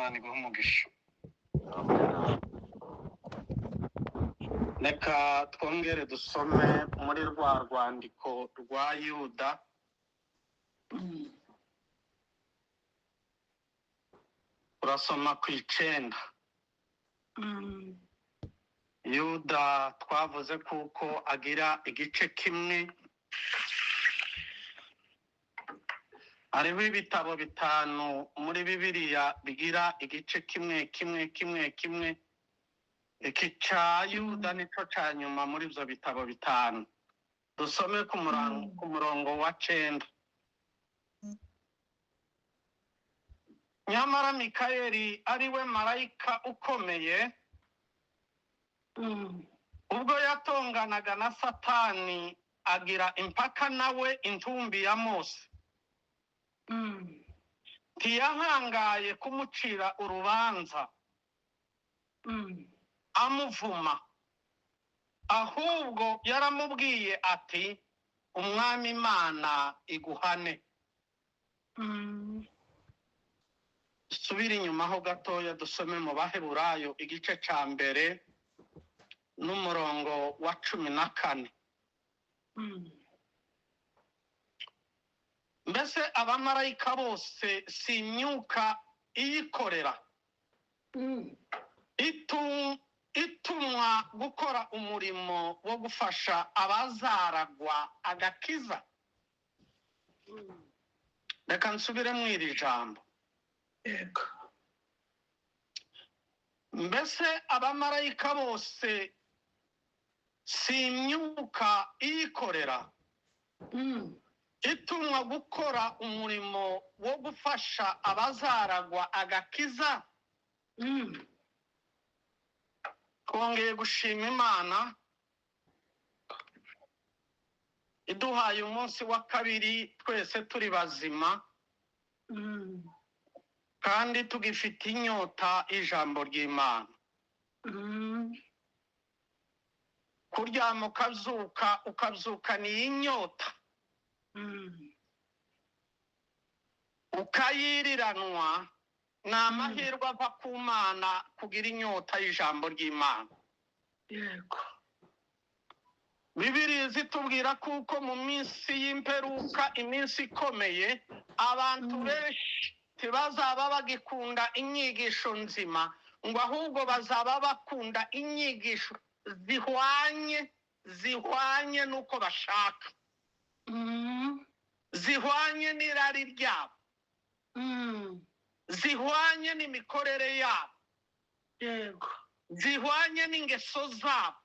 Imana iguhe umugisha. Amen. Reka twongere dusome muri rwa rwandiko rwa Yuda. Turasoma ku 9. Yuda twavuze kuko agira igice kimwe, hariho ibitabo 5 muri Bibiliya bigira igice kimwe kimwe kimwe kimwe. Iki ca Yuda nico ca nyuma muri ivyo bitabo 5. Dusome ku murongo wa 9. Nyamara Mikayeli ari we marayika ukomeye, ubwo yatonganaga na Satani agira impaka nawe intumbi ya Mose, ntiyahangaye kumucira urubanza amuvuma, ahubwo yaramubwiye ati Umwami Imana iguhane. Subira inyuma ho gatoya dusome mu Baheburayo igice ca 1 n'umurongo wa 14. Mbese abamarayika bose si imyuka iyikorera, itumwa gukora umurimo wo gufasha abazaragwa agakiza. Reka nsubire mu iri jambo. Yego. Mbese abamarayika bose si imyuka iyikorera, itumwa gukora umurimo wo gufasha abazaragwa agakiza. Twongeye gushima Imana iduhaye umunsi wa 2 twese turi bazima, kandi tugifite inyota y'ijambo ry'Imana. Kuryama ukabyuka, ukabyukana iyi nyota, ukayiriranwa, ni amahirwe ava ku Mana kugira inyota y'ijambo ry'Imana. Yego. Bibiliya zitubwira kuko mu minsi y'imperuka, iminsi ikomeye, abantu benshi ntibazaba bagikunda inyigisho nzima, ngo ahubwo bazaba bakunda inyigisho zihwanye n'uko bashaka, zihwanye n'irari ryabo, zihwanye n'imikorere yabo, Yego. zihwanye n'ingeso zabo.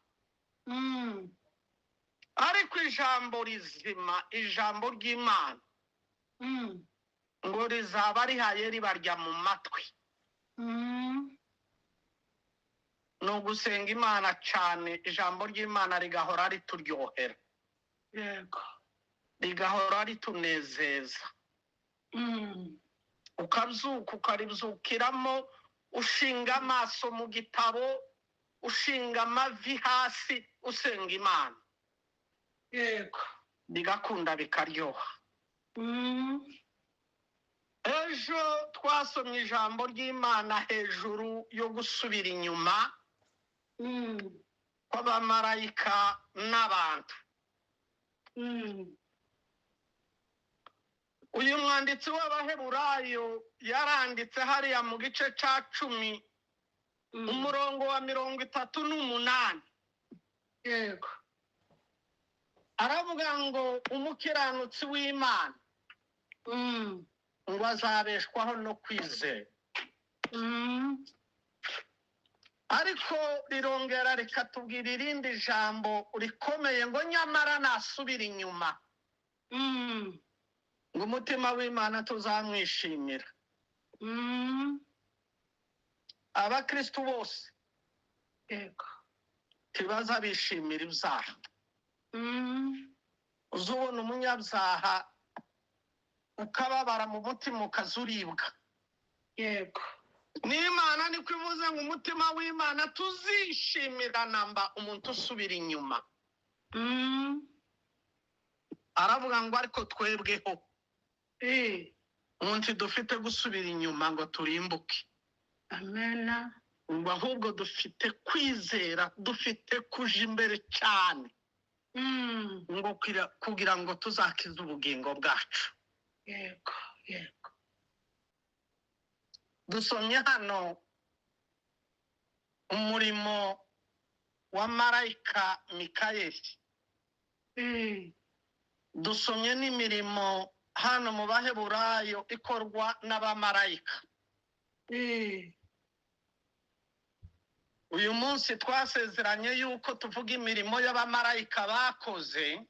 Ariko ijambo rizima, ijambo ry'Imana, ngo rizaba rihaye ribarya mu matwi. Ni ugusenga Imana cyane, ijambo ry'Imana rigahora rituryohera. Yego. Rigahora ritunezeza. Ukabyuka ukaribyukiramo, ushinga amaso mu gitabo, ushinga amavi hasi, usenga Imana. Yego. Bigakunda bikaryoha. Ejo twasomye ijambo ry'Imana hejuru yo gusubira inyuma kw'abamarayika n'abantu. Uyu mwanditsi w'Abaheburayo yaranditse hariya mu gice ca 10, umurongo wa 38. Yego. Aravuga ngo umukiranutsi w'Imana ngo azabeshwaho no kwizera. Ariko rirongera rikatubwira irindi jambo rikomeye ngo nyamara nasubira inyuma, ngo umutima w'Imana tuzamwishimira. Abakristo bose Yego. ntibazabishimira ibyaha. Uzubona umunyabyaha ukababara mu mutima ukazuribwa. Yego. N'Imana niko ivuze ngo umutima w'Imana tuzishimira namba umuntu usubira inyuma. Aravuga ngo ariko twebweho umuntu dufite gusubira inyuma ngo turimbuke. Amena. Ngo ahubwo dufite kwizera, dufite kuja imbere cyane ngo kugira ngo tuzakize ubugingo bwacu. Yego, yego. Dusomye hano umurimo wa marayika Mikayeli. Dusomye n'imirimo hano mu Baheburayo ikorwa n'abamarayika. Uyu munsi twasezeranye yuko tuvuga imirimo y'abamarayika bakoze,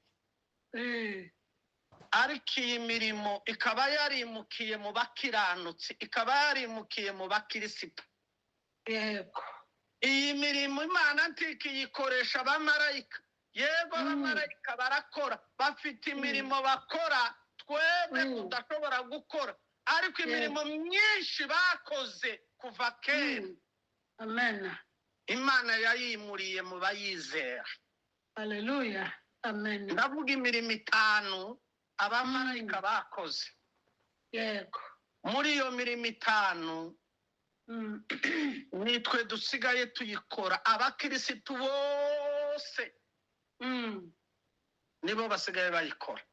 ariko iyi mirimo ikaba yarimukiye mu bakiranutsi, ikaba yarimukiye mu bakirisitu. Yego. Iyi mirimo Imana ntikiyikoresha abamarayika. Yego, abamarayika barakora, bafite imirimo bakora twebwe tudashobora gukora, ariko imirimo myinshi bakoze kuva kera, Amen. Imana yayimuriye mu bayizera. Haleluya. Amen. Ndavuga imirimo itanu abamarayika bakoze. Yego. Muri iyo mirimo itanu, nitwe dusigaye tuyikora, abakirisitu bose nibo basigaye bayikora.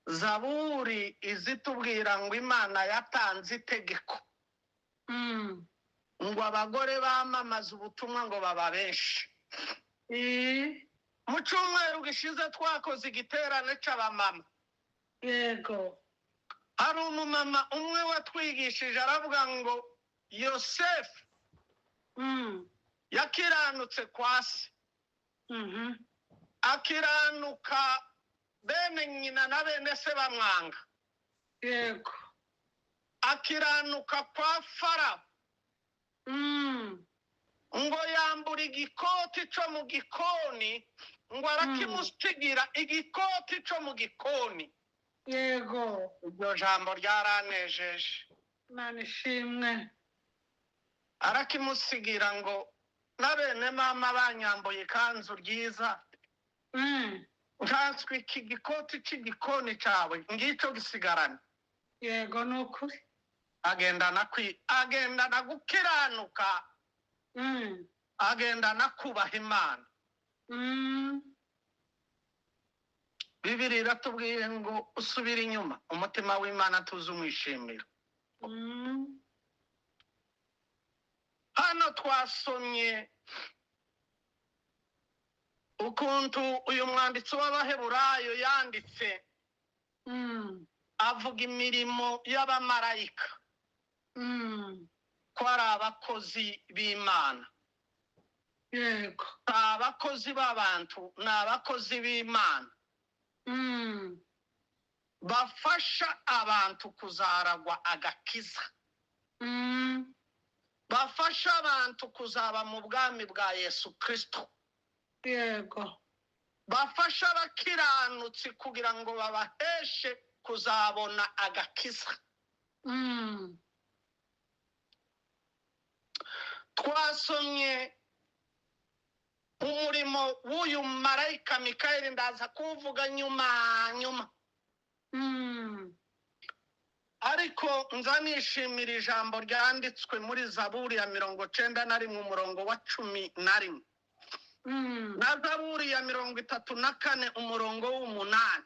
Zaburi izitubwira ngo Imana yatanze itegeko ngo abagore bamamaze ubutumwa ngo baba benshi. Mu cyumweru gishize twakoze igiterane c'abamama. Yego. Hari umumama umwe watwigishije aravuga ngo Yosefu yakiranutse kwa se, akiranuka bene nyina na bene se bamwanga. Yego. Akiranuka kwa Farawo. Ngo yambura igikoti cyo mu gikoni, ngo arakimusigira igikoti cyo mu gikoni. Yego. Iryo jambo ryaranejeje. Imana ishimwe. Arakimusigira ngo na bene mama banyambuye ikanzu ryiza, nkanswe iki gikoti cy'igikoni cyawe ngicyo gisigarana. Yego, ni ukuri. Agendana gukiranuka, agendana kubaha Imana. Bibiri iratubwiye ngo usubire inyuma, umutima w'Imana tuzi umwishimira. Hano twasomye ukuntu uyu mwanditsi w'Abaheburayo yanditse, avuga imirimo y'abamarayika, ko ari abakozi b'Imana. Yego. Si abakozi b'abantu, ni abakozi b'Imana. Bafasha abantu kuzaragwa agakiza. Bafasha abantu kuzaba mu bwami bwa Yesu Kristo. Yego. Bafasha abakiranutsi kugira ngo babaheshe kuzabona agakiza. Twasomye umurimo w'uyu marayika Mikayeli, ndaza kuwuvuga nyuma nyuma. Ariko nza nishimira ijambo ryanditswe muri Zaburi ya 91 umurongo wa 11. Na Zaburi ya 34 umurongo w'8.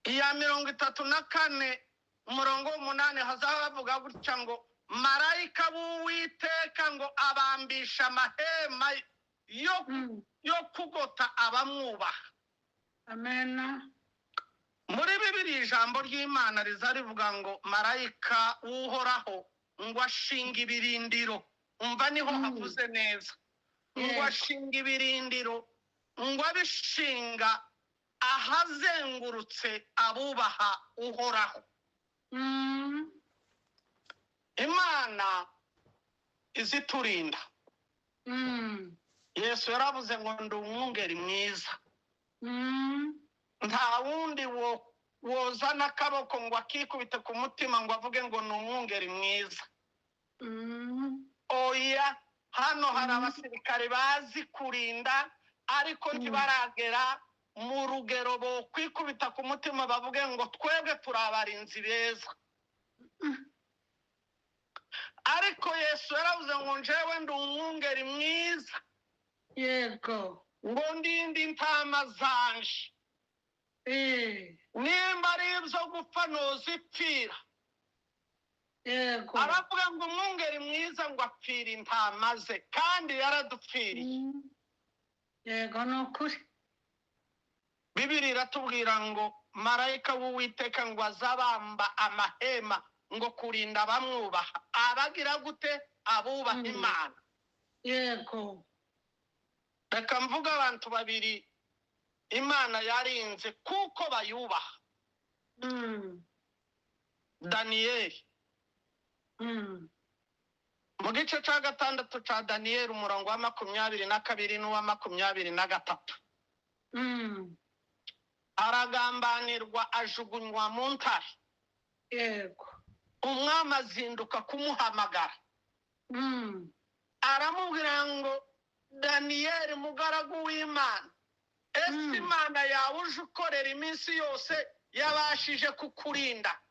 Iya 34 umurongo w'8 hazaba havuga gutya ngo marayika w'Uwiteka ngo abambisha amahema yo kugota abamwubaha. Amen. Muri Bibiliya ijambo ry'Imana riza rivuga ngo marayika w'Uhoraho ngo ashinga ibirindiro. Umva niho havuze neza. Ngo ashinga ibirindiro, ngo abishinga ahazengurutse abubaha Uhoraho. Imana iziturinda. Yesu yaravuze ngo ndi umwungeri mwiza. Nta wundi wozana akaboko ngo akikubite ku mutima ngo avuge ngo ni umwungeri mwiza. Oya, hano hari abasirikare bazi kurinda, ariko ntibaragera mu rugero bo kwikubita ku mutima bavuge ngo twebwe turi abarinzi beza. Ariko Yesu yaravuze ngo njewe ndi umwungeri mwiza. Yego. Ngo ndinde intama zanje. Nimba ari ibyo gupfa ntuzipfira. Yego. Aravuga ngo umwungeri mwiza ngo apfira intama ze, kandi yaradupfiriye. Yego, ni ukuri. Bibiri iratubwira ngo marayika w'Uwiteka ngo azabamba amahema ngo kurinda abamwubaha. Abagira gute? Abubaha Imana. Yego. Reka mvuga abantu babiri Imana yarinze kuko bayubaha. Daniyeli. Mu gice cya 6 cya Daniyeli umurongo wa 22 n'uwa 23. Aragambanirwa ajugunywa mu ntare. Yego. Umwami azinduka kumuhamagara. Aramubwira ngo Daniyeli mugaragu w'Imana, ese Imana yawe uje ukorera iminsi yose yabashije kukurinda?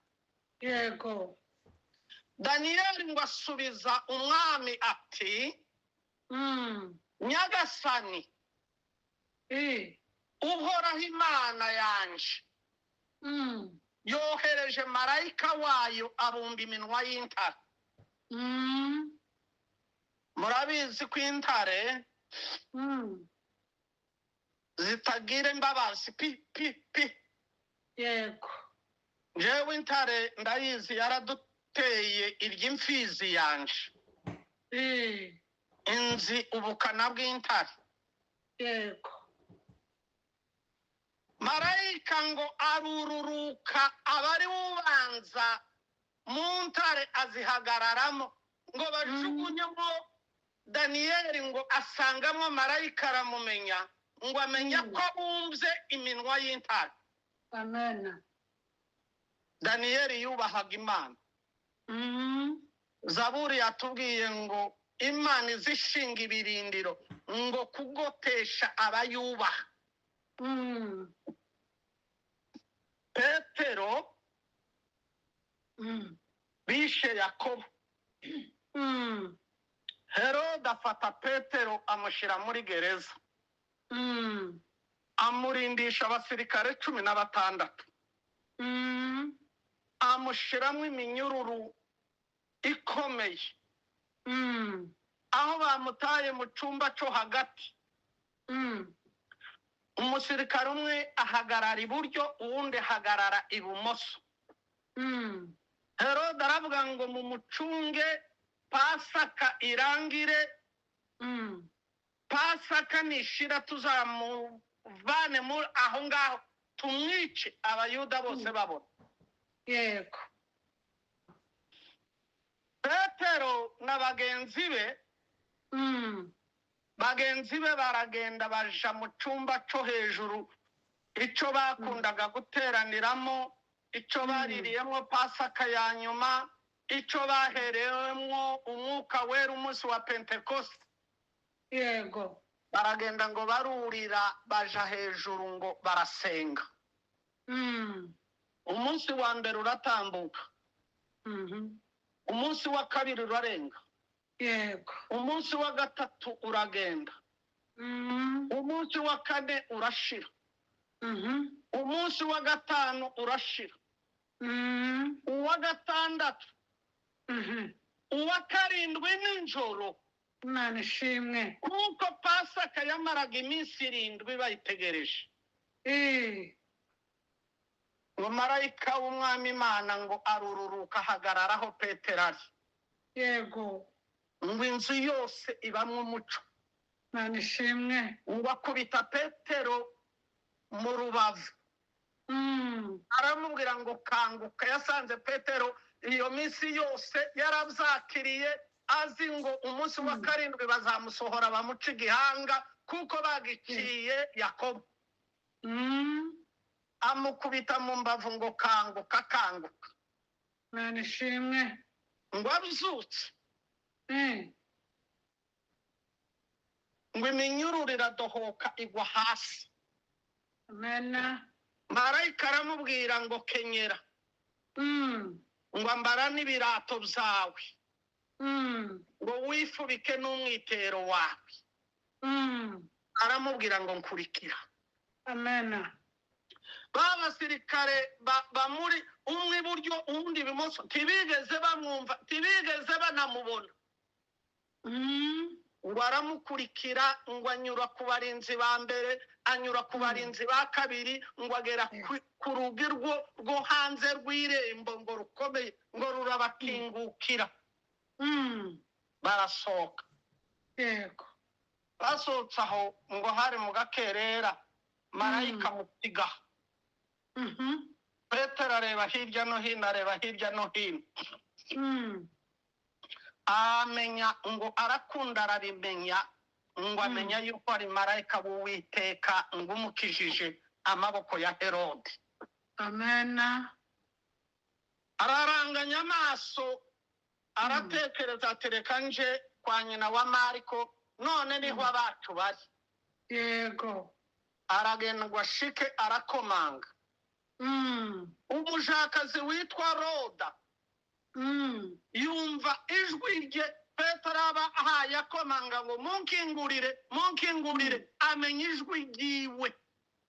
Yego. Daniyeli ngo asubiza umwami ati, Nyagasani, Uhoraho Imana yanje yohereje marayika wayo abumba iminwa y'intare. Murabizi ko intare zitagira imbabazi pi pi pi. Yego. Jewe intare ndayizi, yaraduteye iry'imfizi yanje. Inzi ubukana bw'intare. Yego. Marayika ngo arururuka abari ubanza mu ntare azihagararamo ngo bajugunyemo Daniyeli, ngo asangamo marayika aramumenya, ngo amenya ko abumbye iminwa y'intare. Amen. Daniyeli yubahaga Imana. Zaburi yatubwiye ngo Imana izishinga ibirindiro ngo kugotesha abayubaha. Petero bishe Yakobo. Herode afata Petero amushyira muri gereza. Amurindisha abasirikare 16. Amushyiramo iminyururu ikomeye. Aho bamutaye mu cyumba cyo hagati. Umusirikare umwe ahagarara iburyo, uwundi ahagarara ibumoso. Herode aravuga ngo mumucunge Pasaka irangire. Pasaka nishira tuzamuvane muri aho ngaho tumwice, Abayuda bose babona. Yego. Petero na bagenzi be, bagenzi be baragenda baja mu cyumba cyo hejuru, icyo bakundaga guteraniramo, icyo baririyemo Pasaka ya nyuma, icyo baherewemo umwuka wera umunsi wa Pentekoste. Yego. Baragenda ngo barurira baja hejuru ngo barasenga. Umunsi wa mbere uratambuka. Umunsi wa kabiri urarenga. Yego. Umunsi wa gatatu uragenda. Umunsi wa kane urashira. Umunsi wa gatanu urashira. Uwa gatandatu. Uwa karindwi nijoro. Imana ishimwe. Kuko Pasaka yamaraga iminsi 7 bayitegereje. Ngo marayika w'Umwami Imana ngo arururuka ahagararaho Petero ari. Yego. Ngo inzu yose ibamwo umuco. Imana ishimwe. Ngo akubita Petero mu rubavu. Aramubwira ngo kanguka. Yasanze Petero iyo minsi yose yarabyakiriye, azi ngo umunsi wa karindwi bazamusohora bamuca igihanga kuko bagiciye Yakobo. Amukubita mu mbavu ngo kanguka, kanguka. Imana ishimwe. Ngo abyutse. Ngo iminyururu iradohoka igwa hasi. Amen. Marayika aramubwira ngo kenyera. Ngo ambara n'ibirato byawe. Ngo wifubike n'umwitero wawe. Aramubwira ngo nkurikira. Amen. Ba basirikare bamuri umwe iburyo uwundi ibumoso ntibigeze bamwumva, ntibigeze banamubona. Ngo aramukurikira, ngo anyura ku barinzi ba mbere, anyura ku barinzi ba kabiri, ngo agera ku rugi rwo hanze rw'irembo ngo rukomeye, ngo rurabakingukira. Barasohoka. Yego. Basohotse aho ngo hari mu gakerera, marayika musiga. Petero areba hirya no hino, areba hirya no hino. Amenya ngo arakunda, arabimenya ngo amenya yuko ari marayika w'Uwiteka ngo umukijije amaboko ya Herode. Amen. Araranganya amaso, aratekereza ati reka nje kwa nyina wa Mariko, none niho abacu bari. Yego. Aragenda ngo ashike, arakomanga. Umushakazi witwa Roda yumva ijwi rye. Petero aba ahaye akomanga ngo munkingurire, munkingurire, amenya ijwi ryiwe.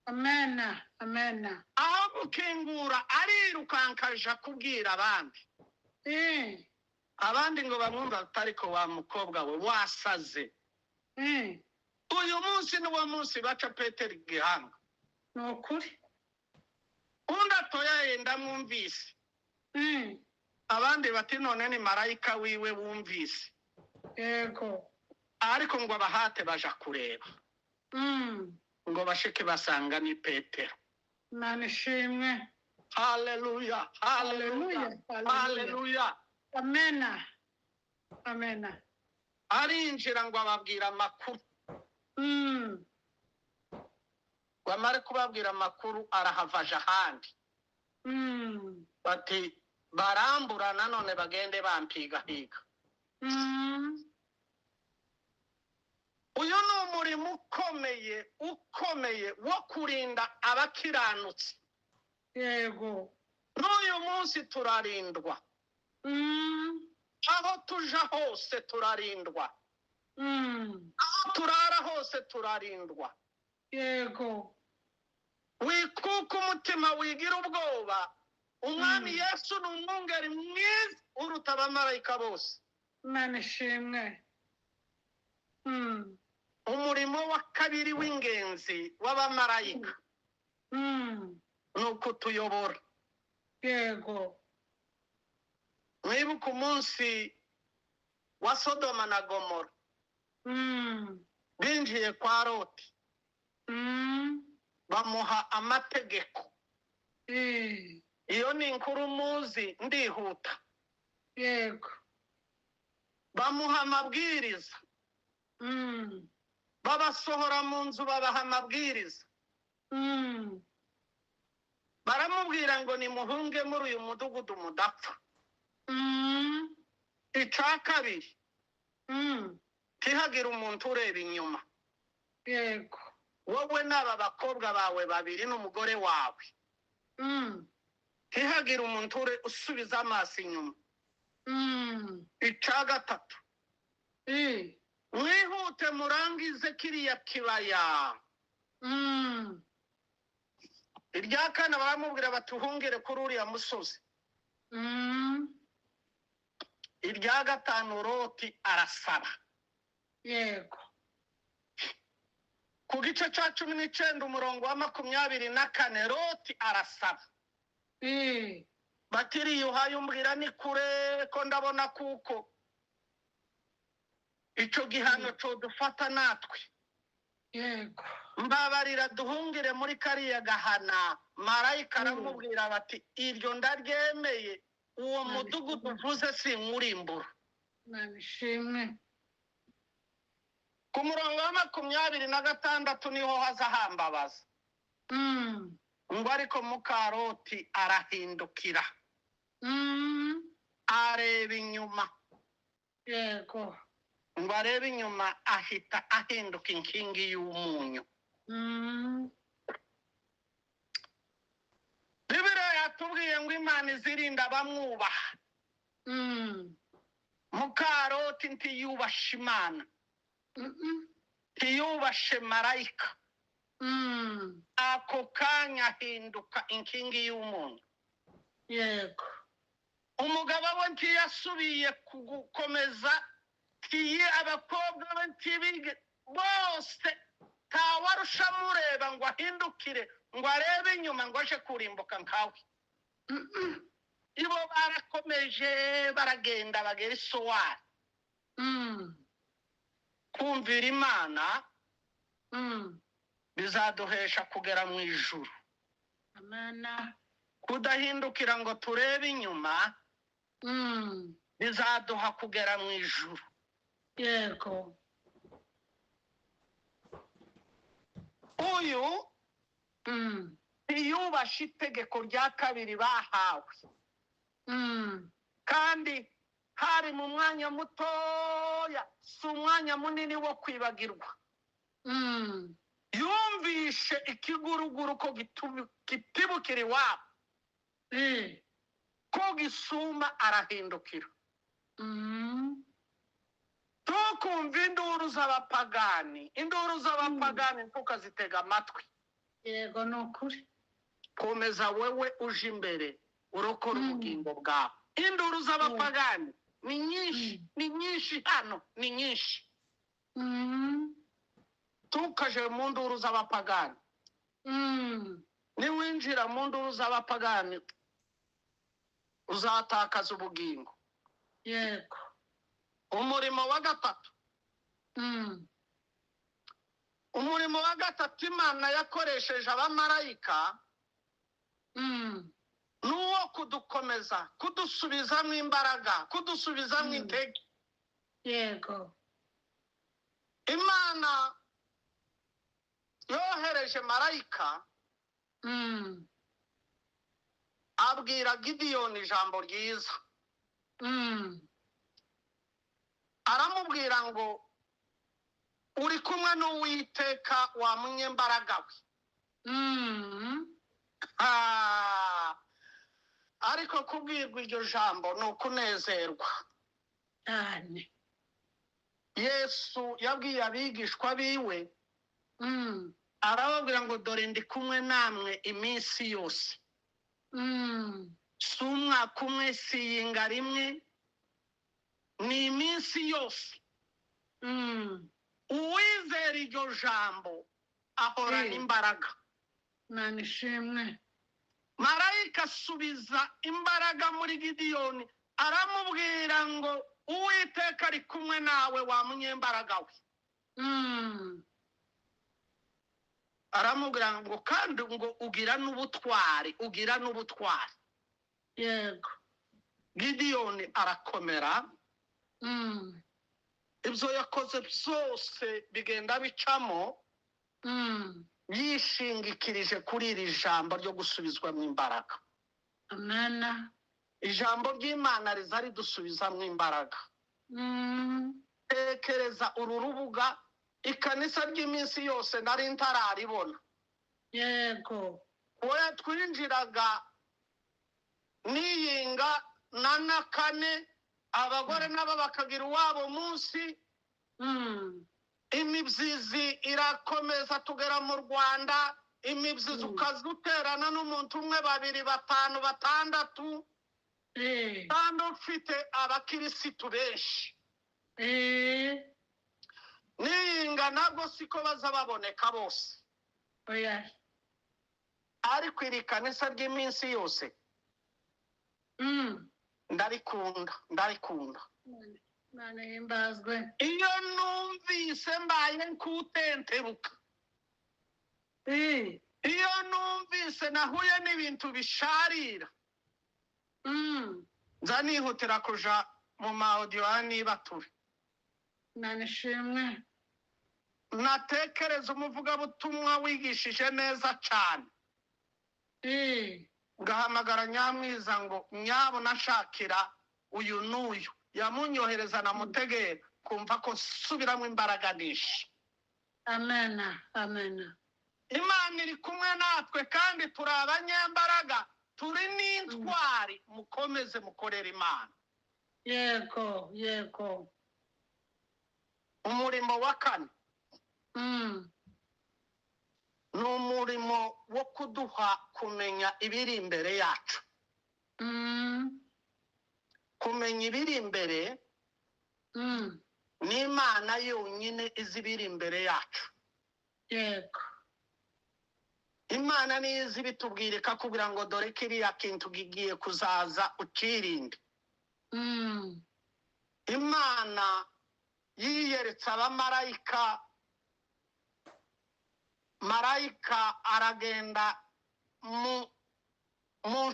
Amen. Amen. Aho gukingura arirukanka aja kubwira abandi. Abandi ngo bamwumva ariko wa mukobwa we wasaze. Uyu munsi ni wo munsi baca Petero igihanga. Ni ukuri. Undi atoya yenda mwumvise. Abandi bati none ni marayika wiwe wumvise. Yego. Ariko ngo abahate baja kureba. Ngo bashike basanga ni Petero. Imana ishimwe. Haleluya, haleluya, haleluya. Amena. Amena. Arinjira ngo ababwira amakuru. Ngo amare kubabwira amakuru arahavaja ahandi. Bati barambura nanone bagende bampigahiga. Uyu ni umurimo ukomeye, ukomeye wo kurinda abakiranutsi. Yego. N'uyu munsi turarindwa. Aho tuja hose turarindwa. Aho turara hose turarindwa. Yego. Wikuka umutima wigira ubwoba. Umwami Yesu ni umwungeri mwiza uruta abamarayika bose. Imana ishimwe. Umurimo wa kabiri w'ingenzi w'abamarayika ni ukutuyobora. Yego. Mwibuke umunsi wa Sodoma na Gomora. Binjiye kwa Loti. Bamuha amategeko. Iyo ni inkuru muzi, ndihuta. Yego. Bamuha amabwiriza. Babasohora mu nzu babaha amabwiriza. Baramubwira ngo nimuhunge muri uyu mudugudu mudapfa. Icya kabiri, ntihagire umuntu ureba inyuma. Yego. Wowe n'aba bakobwa bawe babiri n'umugore wawe. Ntihagire umuntu usubiza amaso inyuma. Icya gatatu, mwihute murangize kiriya kibaya. Irya kane baramubwira bati uhungire kuri uriya musozi. Irya gatanu Loti arasaba. Yego. Ku gice cya 19 umurongo wa 24 Loti arasaba. Batiriye uhaye umbwira ni kure ko ndabona kuko icyo gihano codufata natwe. Yego. Mbabarira duhungire muri kariya gahana. Marayika aramubwira bati iryo ndaryemeye, uwo mudugudu uvuze sinkurimbura. Imana ishimwe. Ku murongo wa 26 niho haza hambabaza. Ngo ariko muka Loti arahindukira. Areba inyuma. Yego. Ngo arebe inyuma ahita ahinduka inkingi y'umunyu. Bibiliya yatubwiye ngo Imana izirinda abamwubaha. Mukaroti ntiyubashe Imana, ntiyubashe marayika. Ako kanya ahinduka inkingi y'umuntu. Yego. Umugabo we ntiyasubiye kugukomeza, tiye abakobwa be ntibige bose, ntawarusha amureba ngo ahindukire ngo arebe inyuma ngo aje kurimbuka nkawe. Ibo barakomeje baragenda bagera isowari. Kumvira Imana bizaduhesha kugera mu ijuru. Amena. Kudahindukira ngo turebe inyuma bizaduha kugera mu ijuru. Yego. Uyu ntiyubashe itegeko rya kabiri bahawe. Kandi hari mu mwanya mutoya, si umwanya munini wo kwibagirwa. Yumvishe ikiguruguru ko gitibukira iwabo, ko gisuma arahindukira. Tukumva induru z'abapagani, induru z'abapagani ntukazitega amatwi. Yego, ni ukuri. Komeza wewe uje imbere urokora ubugingo bwawe. Induru z'abapagani ni nyinshi, ni nyinshi hano, ni nyinshi. Tukaje mu nduru z'abapagani. Niwinjira mu nduru z'abapagani uzatakaza ubugingo. Yego. Umurimo wa gatatu. Umurimo wa gatatu Imana yakoresheje abamarayika nuwo kudukomeza, kudusubizamo imbaraga, kudusubizamo intege. Yego. Imana yohereje marayika abwira Gidiyoni ijambo ryiza. Aramubwira ngo uri kumwe n'Uwiteka wa munyembaraga we. Ariko kubwirwa iryo jambo ni ukunezerwa cyane. Yesu yabwiye abigishwa biwe, arababwira ngo dore ndi kumwe namwe iminsi yose. Si umwaka umwe, si iyinga rimwe, ni iminsi yose. Uwizera iryo jambo ahorana imbaraga. Imana ishimwe. Marayika asubiza imbaraga muri Gidiyoni, aramubwira ngo Uwiteka ari kumwe nawe wa munyembaraga we. Aramubwira ngo kandi ngo ugira n'ubutwari, ugira n'ubutwari. Yego. Gidiyoni arakomera. Ibyo yakoze byose bigenda bicamo, yishingikirije kuri iri jambo ryo gusubizwamo imbaraga. Amena. Ijambo ry'Imana riza ridusubizamo imbaraga. Tekereza uru rubuga, ikanisa ry'iminsi yose nari ntararibona. Yego. We twinjiraga niyinga na kane, abagore nabo bakagira uwabo munsi. Imibyizi irakomeza tugera mu Rwanda, imibyizi ukazuterana n'umuntu umwe, babiri, batanu, batandatu. Kandi ufite abakirisitu benshi. Niyinga nabwo siko baza baboneka bose. Ariko iri kanisa ry'iminsi yose ndarikunda, ndarikunda. Imana ihimbazwe. Iyo numvise mbaye nkutentebuka, iyo numvise nahuye n'ibintu bisharira, nza nihutira kuja mu ma audio nibature. Imana ishimwe. Natekereza umuvugabutumwa wigishije neza cyane, ngahamagara Nyamwiza ngo nyabona nshakira uyu n'uyu, yamunyohereza namutegera kumva ko subiramo imbaraga nyinshi. Amena, amena. Imana iri kumwe natwe kandi turi abanyembaraga, turi n'intwari. Mukomeze mukorere Imana. Yego, yego. Umurimo wa kane ni umurimo wo kuduha kumenya ibiri imbere yacu. Kumenya ibiri imbere ni Imana yonyine izi ibiri imbere yacu. Yego. Imana niyo izi ibitubwira, ikakubwira ngo dore kiriya kintu kigiye kuzaza, ukirinde. Imana yiyeretse abamarayika, marayika aragenda mu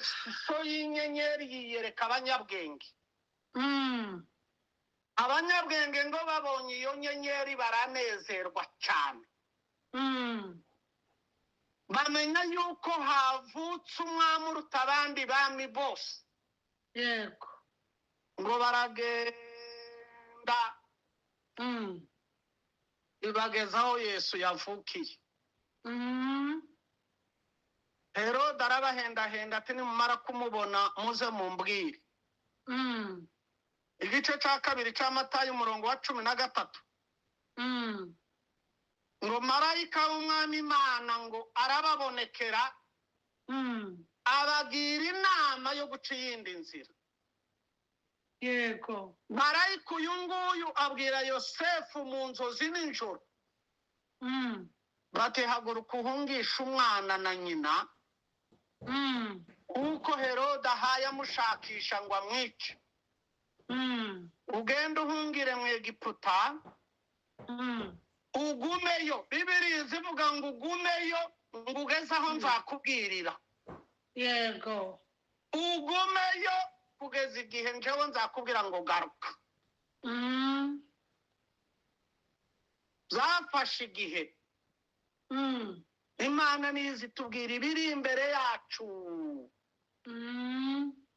shusho y'inyenyeri yiyereka abanyabwenge. Abanyabwenge ngo babonye iyo nyenyeri baranezerwa cyane. Bamenya yuko havutse umwami uruta abandi bami bose. Yego. Ngo baragenda ibageza aho Yesu yavukiye. Herode arabahendahenda ati nimumara kumubona muze mumbwire. Igice cya 2 cya Matayo umurongo wa 13. Ngo marayika w'Umwami Imana ngo arababonekera, abagira inama yo guca iyindi nzira. Yego. Marayika uyu nguyu abwira Yosefu mu nzozi nijoro. Bati haguruka uhungishe umwana na nyina, kuko Herode ahaye amushakisha ngo amwice. Ugende uhungire mu Egiputa, ugumeyo. Bibiliya ivuga ngo ugumeyo, ngo ugeze aho nzakubwirira. Yego. Ugumeyo kugeza igihe njewe nzakubwira ngo garuka. Zafashe igihe. Imana niyo izitubwira ibiri imbere yacu.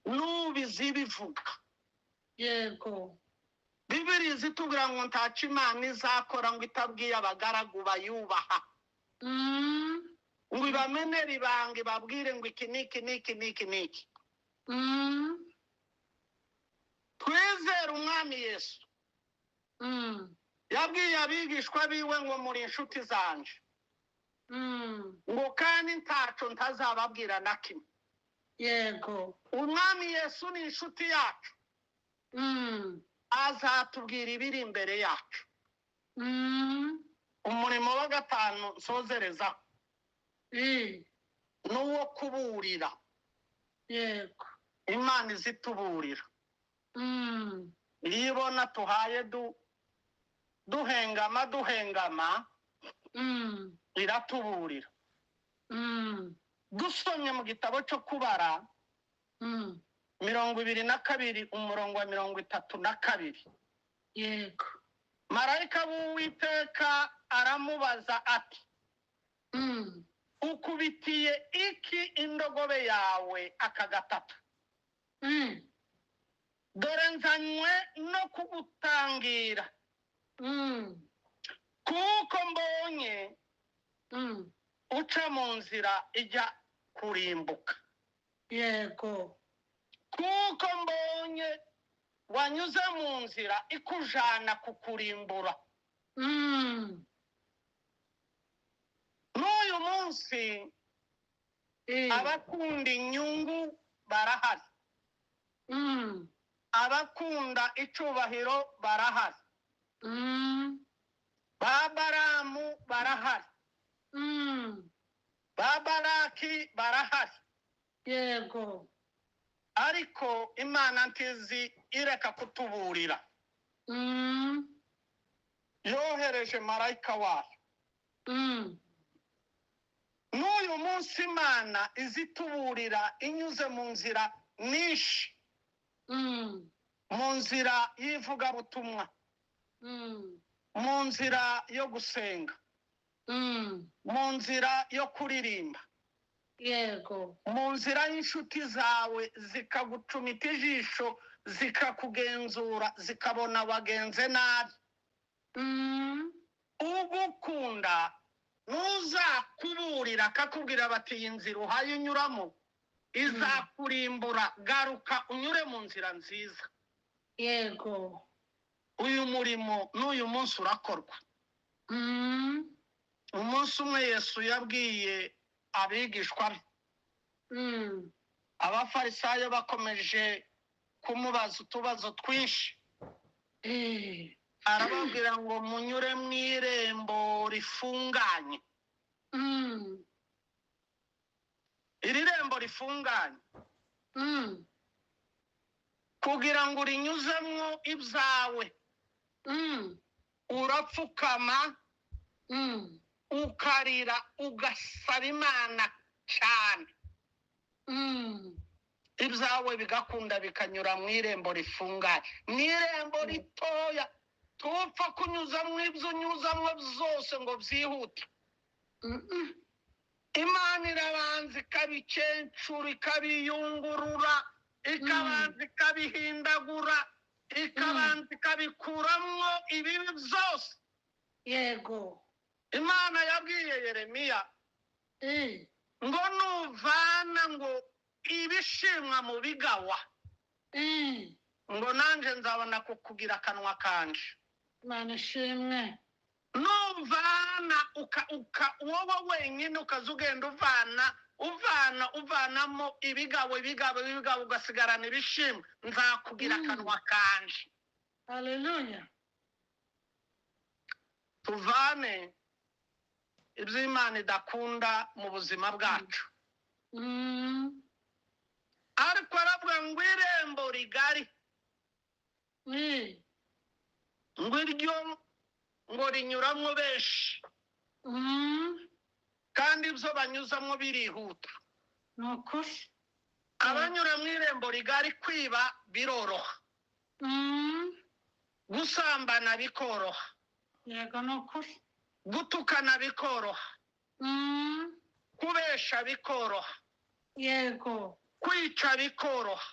Nubizi bivuga. Yego. Bibiliya izitubwira ngo ntaco Imana izakora ngo itabwiye abagaragu bayubaha. Ngo ibamenere ibanga, ibabwire ngo iki niki niki niki niki. Twizere Umwami Yesu. Yabwiye abigishwa biwe ngo muri inshuti zanje. Ngo kandi ntaco ntazababwira na kimwe. Yego. Umwami Yesu ni inshuti yacu. Azatubwira ibiri imbere yacu. Umurimo wa 5 nsozereza. Nuwo kuburira. Yego. Imana izituburira. Iyo ibona tuhaye duhengama duhengama, iratuburira. Dusomye mu gitabo cyo Kubara, 22 umurongo wa 32. Yego. Marayika w'Uwiteka aramubaza ati, ukubitiye iki indogobe yawe aka gatatu? Dore nzanywe no kugutangira. Kuko mbonye uca mu nzira ijya kurimbuka. Yego. Kuko mbonye wanyuze mu nzira ikujana kukurimbura. N'uyu munsi abakunda inyungu barahari. Abakunda icubahiro barahari. Ba Baramu barahari. Ba Baraki barahari. Yego. Ariko Imana ntizi ireka kutuburira. Yohereje marayika wayo. N'uyu munsi Imana izituburira inyuze mu nzira nyinshi. Mu nzira y'ivugabutumwa. Mu nzira yo gusenga. Mu nzira yo kuririmba. Yego. Mu nzira y'inshuti zawe zikagucumita ijisho, zikakugenzura, zikabona wagenze nabi. Ugukunda nuzakuburira akakubwira bati iyi nzira uhaye unyuramo izakurimbura, garuka unyure mu nzira nziza. Yego. Uyu murimo n'uyu munsi urakorwa. Mm. Umunsi umwe Yesu yabwiye abigishwa be, abafarisayo bakomeje kumubaza utubazo twinshi, arababwira ngo munyure mu irembo rifunganye. Iri rembo rifunganye, kugira ngo urinyuzemwo ibyawe, urapfukama, ukarira, ugasaba Imana cyane, ibyawe bigakunda bikanyura mu irembo rifunganye. Ni irembo ritoya tupfa kunyuzamwo ibyo unyuzamwo byose ngo byihute. Imana irabanza ikabikencura, ikabiyungurura, ikabanza ikabihindagura, ikabanza ikabikuramwo ibibi byose. Yego. Imana yabwiye Yeremiya ngo nuvana ngo ibishimwa mu bigawa, ngo nanje nzabona kukugira akanwa kanje. Imana ishimwe. Nuvana wowe wenyine ukaza ugenda uvana uvana uvanamo ibigawe ibigawe ibigawe, ugasigarana ibishimwa, nzakugira akanwa kanje. Haleluya. Tuvane ibyo Imana idakunda mu buzima bwacu. Ariko aravuga ngo irembo rigari, ngo iryo ngo rinyuramwo benshi, kandi ibyo banyuzamwo birihuta. Ni ukuri. Abanyura mu irembo rigari kwiba biroroha, gusambana bikoroha, Yego, ni ukuri. gutukana bikoroha, kubesha bikoroha, Yego. kwica bikoroha,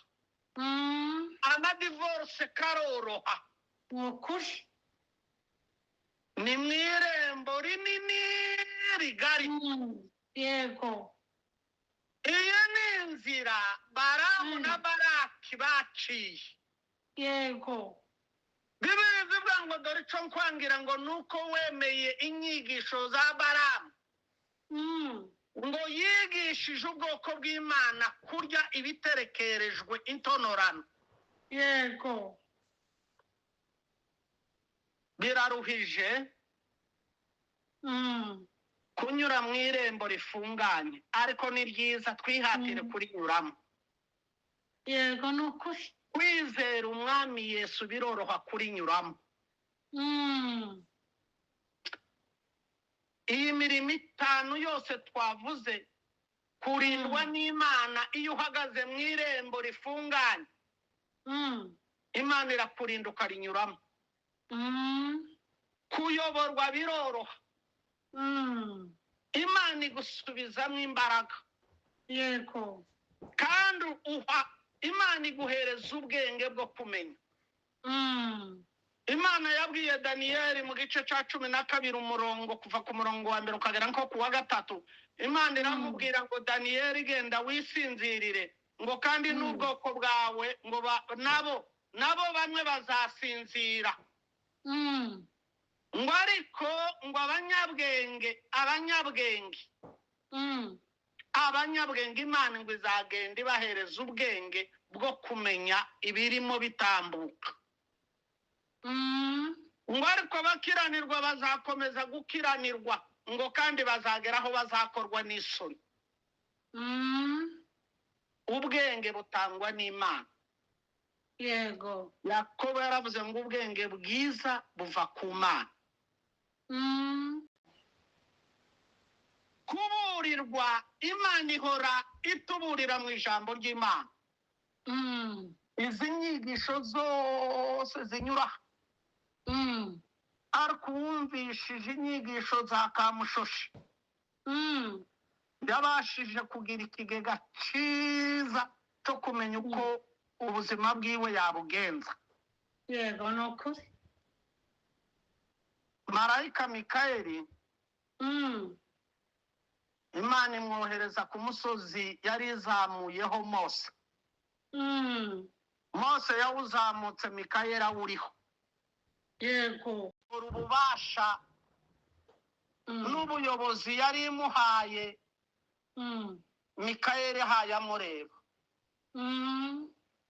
amadivorce karoroha. Ni ukuri. Ni mu irembo rinini rigari. Yego. Iyi ni inzira Baramu na Baraki baciye. Yego. Bibiri zivuga ngo dore icyo nkwangira, ngo nuko wemeye inyigisho za Baramu, ngo yigishije ubwoko bw'Imana kurya ibiterekerejwe intonorano. Yego. Biraruhije kunyura mu irembo rifunganye, ariko ni ryiza, twihatire kurinyuramo. Yego, ni ukuri. Kwizera umwami Yesu biroroha kurinyuramo. Iyi mirimo itanu yose twavuze, kurindwa n'Imana iyo uhagaze mu irembo rifunganye, Imana irakurinda ukarinyuramo. Kuyoborwa biroroha, Imana igusubizamo imbaraga. Yego. Kandi uha Imana iguhereza ubwenge bwo kumenya. Imana yabwiye Daniyeli mu gice cya 12 umurongo kuva ku murongo wa mbere ukagera nko ku wa 3. Imana iramubwira ngo Daniyeli genda wisinzirire, ngo kandi n'ubwoko bwawe ngo nabo bamwe bazasinzira. Ngo ariko ngo abanyabwenge, abanyabwenge, abanyabwenge Imana ngo izagenda ibahereza ubwenge bwo kumenya ibirimo bitambuka. Ngo ariko abakiranirwa bazakomeza gukiranirwa, ngo kandi bazagera aho bazakorwa n'isoni. Ubwenge butangwa n'Imana. Yego. Yakobo yaravuze ngo ubwenge bwiza buva ku Mana. Kuburirwa, Imana ihora ituburira mu ijambo ry'Imana. Izi nyigisho zose zinyura, ariko uwumvishije inyigisho za Kamushoshi, yabashije kugira ikigega cyiza cyo kumenya uko ubuzima bwiwe yabugenza. Yego, ni ukuri. Marayika Mikayeli, Imana imwohereza ku musozi yari izamuyeho Mose. Mose yawuzamutse Mikayeli awuriho. Yego. Ububasha n'ubuyobozi yari imuhaye, Mikayeli haye amureba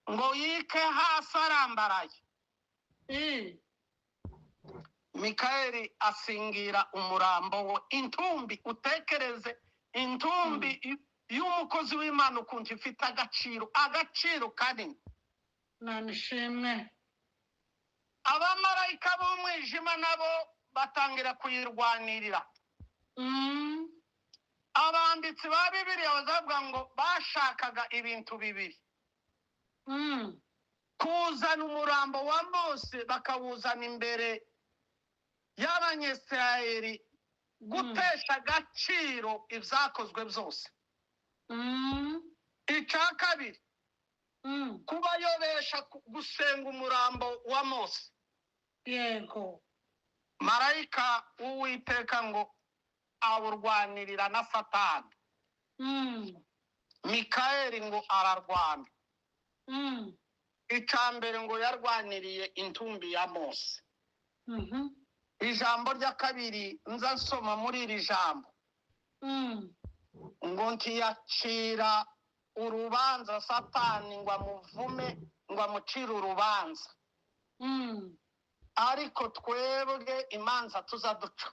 ngo yike hasi arambaraye. Mikayeli asingira umurambo we intumbi. Utekereze intumbi y'umukozi w'Imana ukuntu ifite agaciro, agaciro kanini. Imana ishimwe. Abamarayika b'umwijima nabo batangira kuyirwanirira. Abanditsi ba Bibiliya bazavuga ngo bashakaga ibintu bibiri: kuzana umurambo wa Mose bakawuzana imbere y'Abanyisirayeli, gutesha agaciro ibyakozwe byose. Icya kabiri, kubayobesha gusenga umurambo wa Mose. Yego. Marayika w'Uwiteka ngo awurwanirira na Satani. Mikayeli ngo ararwana. Icya mbere ngo yarwaniriye intumbi ya Mose. Ijambo rya kabiri nza nsoma muri iri jambo, ngo ntiyacira urubanza Satani ngo amuvume, ngo amucire urubanza. Ariko twebwe imanza tuzaduca,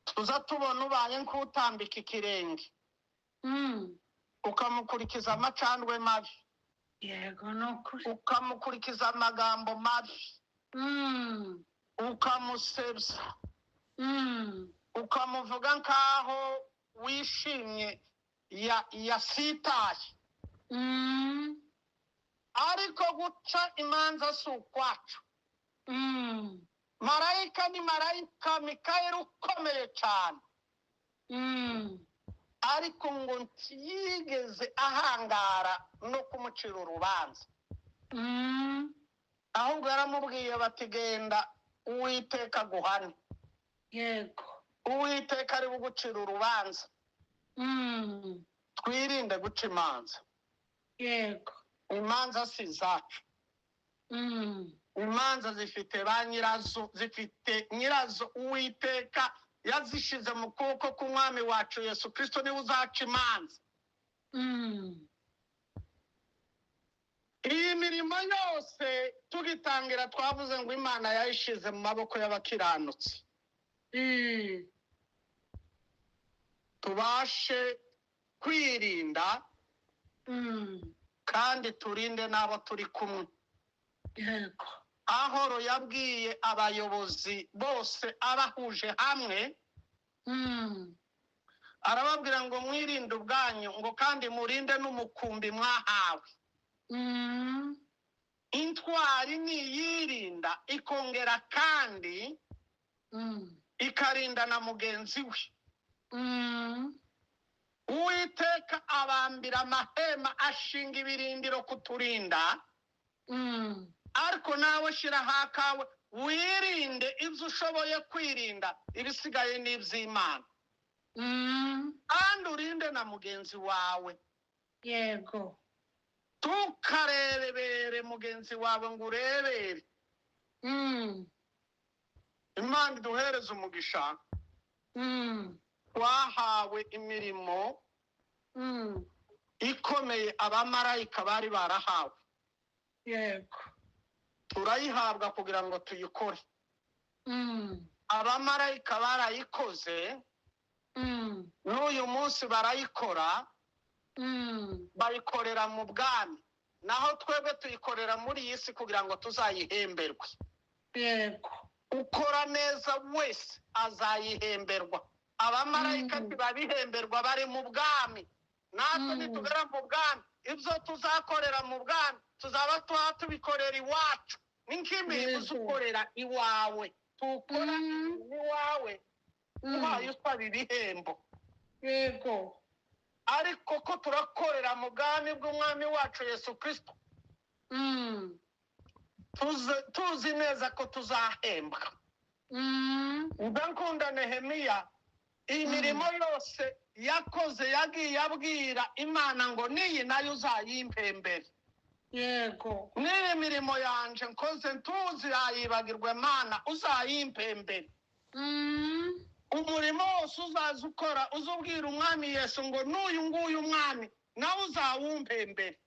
tuza tubona ubaye nk'utambika ikirenge, ukamukurikiza amacandwe mabi. Yego, ni ukuri. Ukamukurikiza amagambo mabi, ukamusebya, ukamuvuga nkaho wishimye yasitaye. Ariko guca imanza si ukwacu. Marayika ni marayika Mikayeli ukomeye cyane, ariko ngo ntiyigeze ahangara no kumucira urubanza. Ahubwo yaramubwiye bati: "Genda, Uwiteka aguhane." Yego. Uwiteka ari bugucira urubanza. Twirinde guca imanza. Yego. Imanza si izacu. Imanza zifite ba nyirazo, zifite nyirazo. Uwiteka yazishize mu kuboko k'Umwami wacu Yesu Kirisito, niwe uzaca imanza. Iyi mirimo yose tugitangira twavuze ngo Imana yayishize mu maboko y'abakiranutsi. Tubashe kwirinda kandi turinde n'abo turi kumwe. Yego. Ahoro yabwiye abayobozi bose abahuje hamwe, arababwira ngo: "Mwirinde ubwanyu," ngo "kandi murinde n'umukumbi mwahawe." Intwari niyirinda, ikongera kandi ikarinda na mugenzi we. Uwiteka abambira amahema, ashinga ibirindiro kuturinda. Ariko nawe shyiraho akawe, wirinde ibyo ushoboye kwirinda, ibisigaye ni iby'Imana. Kandi urinde na mugenzi wawe. Yego. Tukarebere mugenzi wawe ngo urebere. Imana iduhereze umugisha. Twahawe imirimo ikomeye abamarayika bari barahawe. Yego. Turayihabwa kugira ngo tuyikore. Abamarayika barayikoze, n'uyu munsi barayikora. Bayikorera mu bwami, naho twebwe tuyikorera muri iyi si kugira ngo tuzayihemberwe. Yego. Ukora neza wese azayihemberwa. Abamarayika ntibabihemberwa, bari mu bwami. Natwe nitugera mu bwami, ibyo tuzakorera mu bwami tuzaba tuba tubikorera iwacu. Ni nk'imirimo uza ukorera iwawe, tukora iwawe uhaye usaba ibihembo. Yego. Ariko ko turakorera mu bwami bw'Umwami wacu Yesu Kirisito, tuzi neza ko tuzahembwa. Ndakunda Nehemiya, iyi mirimo yose yakoze yagiye abwira Imana ngo: "N'iyi nayo uzayimpembere." Yego. N'iyi mirimo yanje nkoze ntuzi yayibagirwe Mana, uzayimpembere. Umurimo wose uzaza ukora, uzubwira Umwami Yesu ngo n'uyu nguyu Umwami nawe uzawumpembere.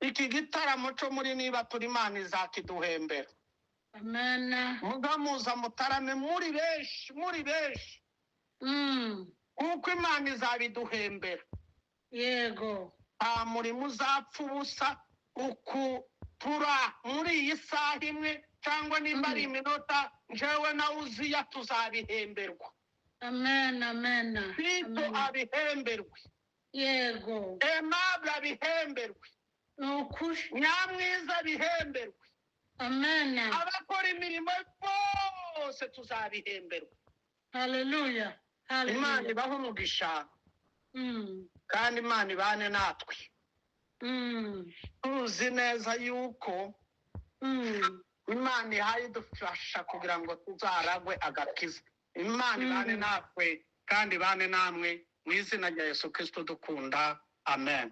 Iki gitaramo cyo muri Niba Turi, Imana izakiduhembera. Amen. Mugamuza mutarame muri benshi, muri benshi, kuko Imana izabiduhembera. Yego. Nta murimo uzapfa ubusa. Uku tura muri iyi saha imwe cyangwa nimba ari iminota, njyewe na Uziya tuzabihemberwa. Amen, amen. Tito Amen. abihemberwe. Yego. Aimable abihemberwe. Ni ukuri. Nyamwiza abihemberwe. Amen. Abakora imirimo bose tuzabihemberwa. Haleluya. Imana Haleluya. ibahe umugisha, kandi Imana ibane natwe. Tuzi neza yuko Imana ihaye idufasha kugira ngo tuzaragwe agakiza. Imana ibane natwe kandi ibane namwe mu izina rya Yesu Kristo dukunda, amen.